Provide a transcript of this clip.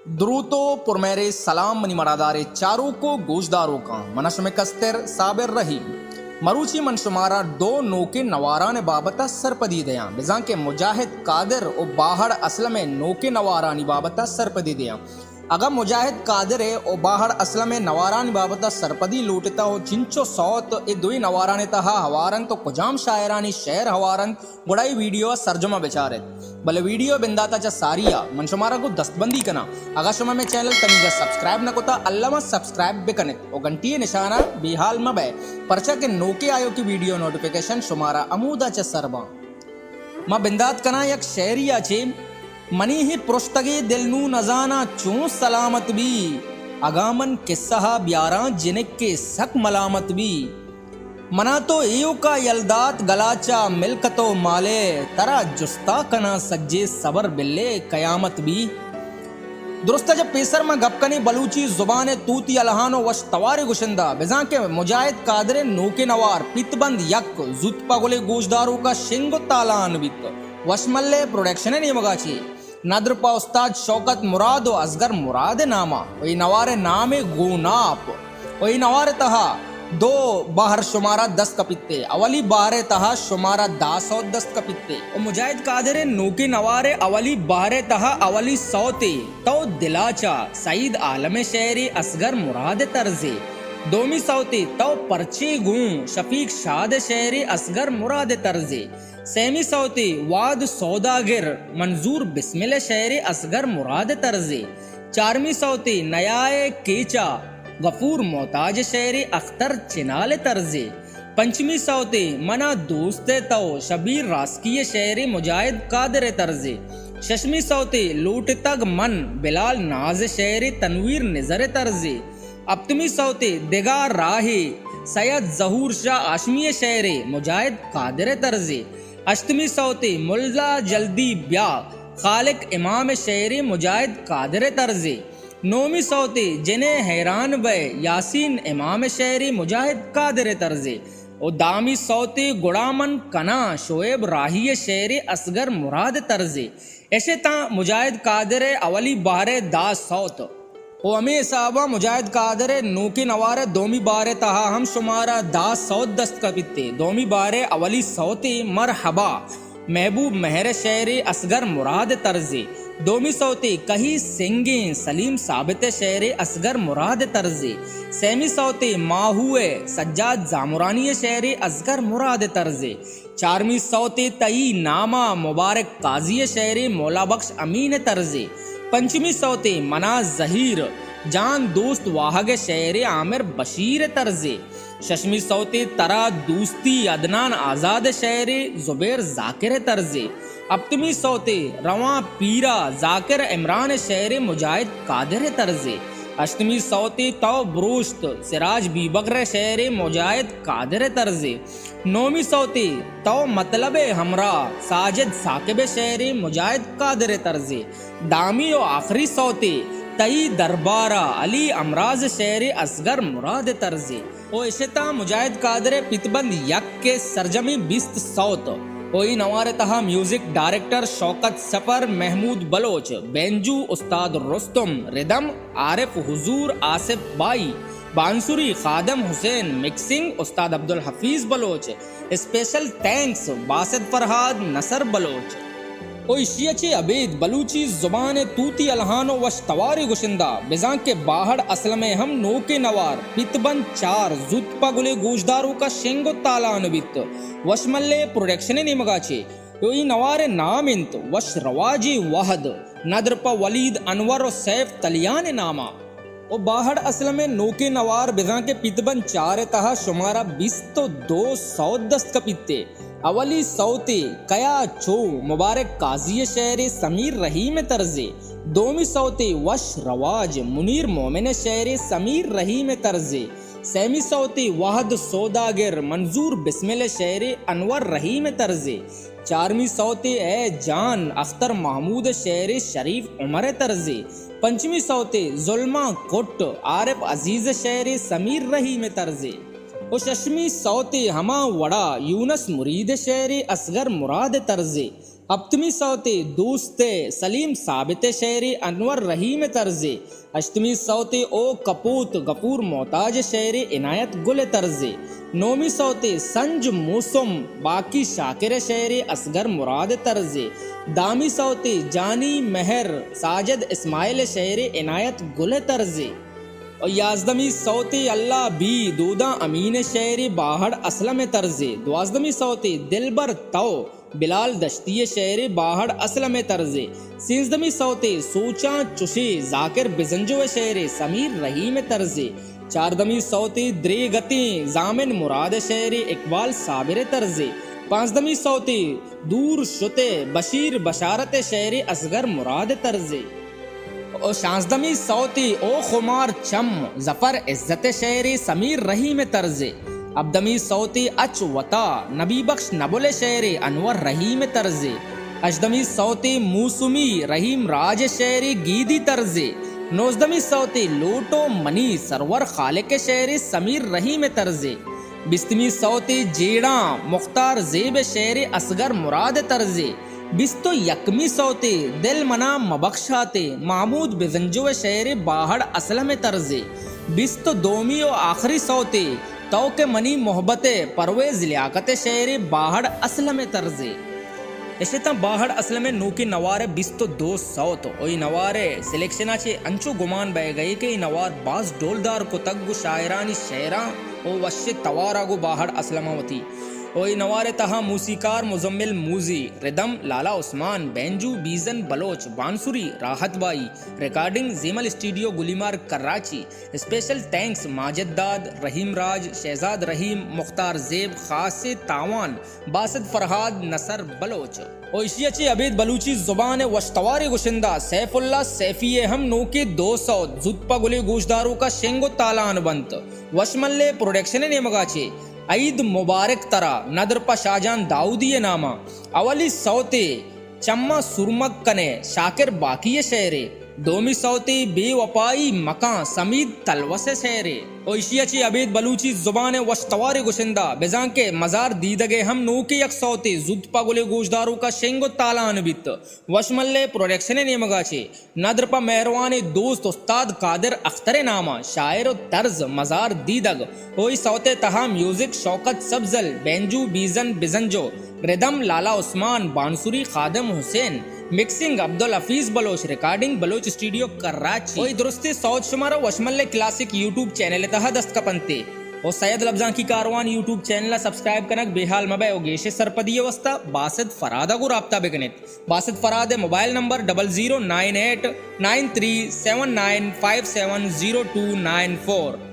دروت و پرمہرے سلام منی مڑادارے چاروک و گوشداروکاں، من شمے کستر صابر رحیم۔ مروچی من شمارا دو نوکیں نواران بابت سرپدی دیاں، بزاں کہ مجاہد قادر و باہڑ اسلم نوکیں نوارانی بابت سرپدی دیاں۔ اگاں مجاہد قادر ء و باہڑ اسلم ء نوارانی بابت ء سرپدی لوٹتہ و چنچو سوت اے دوئیں نوارانی تہا ہوار انت و کجام شاعرانی شعر ہوار انت، گڑا اے ویڈیو ء سرجم ء بچار ات۔ بلے ویڈیو ء بندات ء چہ ساری ء من شمارا گوں دستبندی کناں، اگاں شما مئے چینل تنیگہ سبسکرائب نہ کتہ، الم ء سبسکرائب بکن ات و گھنٹی ء نشان ء بے حال مہ بئے، پرچا کہ نوکیں آیوکیں ویڈیو نوٹیفیکیشن شمارا ہمودا چہ سر باں۔ ما بندات کناں یک شعری ء چے، منی ہے پرشتگے دل نوں نزاناں چون سلامت بی، اگاں من قصہ ء بیاراں جنکے سک ملامت بی۔ منا تو ایوکا یل دات گلاچا ملکت و مالے، ترا جستا کناں سجے صبر بلے قیامت بی۔ درست ء چہ پیسر ما گپ کنیں بلوچی زبان ء توتی الہان و وش توارے گشندہ، بزاں کہ مجاہد قادر ء نوکیں نوار پیت بند یک زوت پہ گلے گوشداروکا شنگ و تالان بیت۔ وشملے پروڈکشن ء نیمگا چے ندر پہ استاد شوکت مراد و اصغر مراد ء ناما و اے نوار ء نام ء گوناپ۔ و اے نوار ء تہا دو بہر شمارا دست کپیت ء اولی بہر ء تہا شمارا دہ سوت دست کپیت ء و مجاہد قادر ء نوکیں نوار ء اولی بہر ء تہا اولی سوتے تو دلاچا سعید عالم ء شعرے اصغر مراد ء طرزے، دومی سوتے تو پرچے گوں شفیق شاد ء شعرے اصغر مراد ء طرزے، سیمی سوتے واد سوداگر منظور بسمل ء شعرے اصغر مراد ء طرزے، چارمی سوتے نیائے کیچا غفور محتاج ء شعرے اختر چنال ء طرزے، پنچمی سوتے منا دوست ء تو شبیر راسکی ء شعرے مجاہد قادر ء طرزے، ششمی سوتے لوٹتگ من بلال ناز ء شعرے تنویر نظر ء طرزے، ہپتمی سوتے دگہ راہے سید ظہور شاہ ہاشمی ء شعرے مجاہد قادر ء طرزے، ہشتمی سوتے ملا جلدی بیا خالق امام ء شعرے مجاہد قادر ء طرزے، نومی سوتے جنے حیران بئے یاسین امام ء شعرے مجاہد قادر ء طرزے، و دہمی سوتے گڑا من کناں شعیب راہی ء شعرے اصغر مراد ء طرزے۔ اشتاں مجاہد قادر ء اولی بہر ء دہ سوت۔ و ہمے حسابا مجاہد قادر ء نوکیں نوار ء دومی بہر ء تہا ہم شمارا دہ سوت دست کپیت ء دومی بہر ء اولی سوتے مرحبا محبوب مہر ء شعرے اصغر مراد ء طرزے، دومی سوتے کہی سنگیں سلیم ثابت ء شعرے اصغر مراد ء طرزے، سیمی سوتے ماہو ء سجاد زامرانی ء شعرے اصغر مراد ء طرزے، چارمی سوتے تئی ناما مبارک قاضی ء شعرے مولا بخش امین ء طرزے، پنچمی سوتے منا زہیر جان دوست واہگ ء شعرے عامر بشیر ء طرزے، ششمی سوتے ترا دوستی عدنان آزاد ء شعرے زبیر ذاکر ء طرزے، ہپتمی سوتے رواں پیرا ذاکر عمران ء شعرے مجاہد قادر ء طرزے، ہشتمی سوتے تو بروشت سراج بیبگر ء شعرے مجاہد قادر ء طرزے، نومی سوتے تو مطلب ء ہمراہ ساجد ثاقب ء شعرے مجاہد قادر ء طرزے، دہمی و آخری سوتے تئی دربارا علی امراض ء شعرے اصغر مراد ء طرزے۔ و اشتاں مجاہد قادر ء پیت بند یک ء سرجمیں بیست سوت۔ و اے نوار ء تہا میوزک ڈائریکٹر شوکت سفر، محمود بلوچ، بینجو استاد رستم، ردم عارف حضور، آصف بائی، بانسری خادم حسین، مکسنگ استاد عبدالحفیظ بلوچ، اسپیشل تھینکس باسط فرہاد، نصر بلوچ۔ و ایشی ء چہ ابید بلوچی زبان ء توتی الہان و وش توارے گشندہ، بزاں کہ باہڑ اسلم ء ہم نوکیں نوار پیت بند چار زوت پہ گلے گوشداروکا شنگ و تالان بیت۔ وشملے پروڈکشن ء نیمگا چہ و اے نوار ء نام انت وش رواجے وہد، ندر پہ ولید انور و سیف تلیان ء ناما۔ و باہڑ اسلم ء نوکیں نوار بزاں کہ پیت بند چار ء تہا شمارا بیست و دو سوت دست کپیت ء اولی سوتے کیا چو مبارک قاضی ء شعرے سمیر رحیم ء طرزے، دومی سوتے وش رواج منیر مومن ء شعرے سمیر رحیم ء طرزے، سیمی سوتے وہد سوداگر منظور بسمل ء شعرے انور رحیم ء طرزے، چارمی سوتے اے جان اختر محمود ء شعرے شریف عمر ء طرزے، پنچمی سوتے ظلماں کٹ عارف عزیز ء شعرے سمیر رحیم ء طرزے و ششمی سوتے ہما وڑا یونس مرید ء شعرے اصغر مراد ء طرزے۔ ہپتمی سوتے دوست سلیم ثابت شعر انور رحیم طرزے۔ ہشتمی سوتے او کپوت غفور محتاج شعر عنایت گل طرزے۔ نومی سوتے سنج موسم باقی شاکر شعر اصغر مراد طرزے۔ دہمی سوتے جانی مہر ساجد اسماعیل شعر عنایت گل طرزے۔ و یازدہمی سوتے اللہ بی دودا امین شعر باہڑ اسلم طرزے۔ دوازدہمی سوتے دلبر تو بلال دشتی شعر باہڑ اسلم طرزے۔ سینزدہمی سوتے سوچاں چشے ذاکر بزنجو شعر سمیر رحیم طرزے۔ چاردہمی سوتے دریگتیں ضامن مراد شعر اقبال صابر طرزے۔ پانزدہمی سوتے دور شتے بشیر بشارت شعر اصغر مراد طرزے۔ و شانزدہمی سوتے او خمار چم ظفر عزت شعر سمیر رحیم طرزے۔ ہبدہمی سوتے اچ وتا نبی بخش نبل شعر انور رحیم طرزے۔ ہژدہمی سوتے موسمی رحیم راج شعر گیدی طرزے۔ نوزدہمی سوتے لوٹو منی سرور خالق شعر سمیر رحیم طرزے۔ بیستمی سوتے جیڑاں مختار زیب شعر اصغر مراد طرزے۔ بیست و یکمی سوتے دل منا مبخشاتے محمود بزنجو شعر باہڑ اسلم طرزے۔ بیست و دومی و آخری سوتے تو کہ منی محبت پرویز لیاقت شعر باہڑ اسلم طرزے۔ اشتاں باہڑ اسلم نوکی نوار بیست و دو سوت و ای نوار سلیکشنا چے انچو گمان بہ گئے کہ ای نوار باز ڈولدار کتگ و شاعرانی شعراں و وش توارا گو باہڑ اسلم وتی و اے نوار ءِ تہا موسیقار مزمل موزی، ردم لالا عثمان، بینجو بیزن بلوچ، بانسری راحت بائی، ریکارڈنگ زیمل اسٹوڈیو گلیمار کراچی، اسپیشل تھینکس ماجد داد، رحیم راج، شہزاد رحیم، مختار زیب، خاص تاوان باسط فرہاد، نصر بلوچ۔ و ایشی ءَ چہ ابید بلوچی زبان ءِ وشتواریں گشندہ سیف اللہ سیفی ءِ ہم نوکیں دو سوت زوت پہ گلیں گوشداروکاں شنگ و تالان بنت۔ وشملے پروڈکشن ءِ نیمگا چہ عید مبارک ترا، ندر پہ شاہجان داؤدی ءِ ناما۔ اولی سوتے چماں سرمگ کنے، شاکر باقی ءِ شعرے۔ دومی سوتے بے وپائی مکاں، سمید تلوس ءِ شعرے۔ و ایشی ءَ چہ ابید بلوچی زبان ءِ وشتواریں گشندہ بزاں کہ مزار دیدگ ءِ ہم نوکیں یک سوتے زوت پہ گلیں گوشداروکاں شنگ و تالان بیت۔ وشملے پروڈکشن ءِ نیمگا چہ ندر پہ مہروانیں دوست استاد قادر اختر ءِ ناما، شاعر و طرز مزار دیدگ۔ و ای سوت ءِ تہا میوزک شوکت سبزل، بینجو بیزن بزنجو، ردم لالا عثمان، بانسری خادم حسین، مکسنگ عبدالحفیظ بلوچ، ریکارڈنگ بلوچ اسٹوڈیو کراچی۔ و ای درستیں سوت شمارا وشملے کلاسک یوٹیوب چینل ءِ تہا دست کپنتے۔ و سید لبزانکی کاروان یوٹیوب چینل ءَ سبسکرائب کنگ بے حال مبئے و گیشیں سرپدی ءِ واستا باسط فرہاد ءَ گوں رابطہ بکنیت۔ باسط فرہاد ءِ mobile number double zero nine eight nine three seven nine five seven zero two nine four.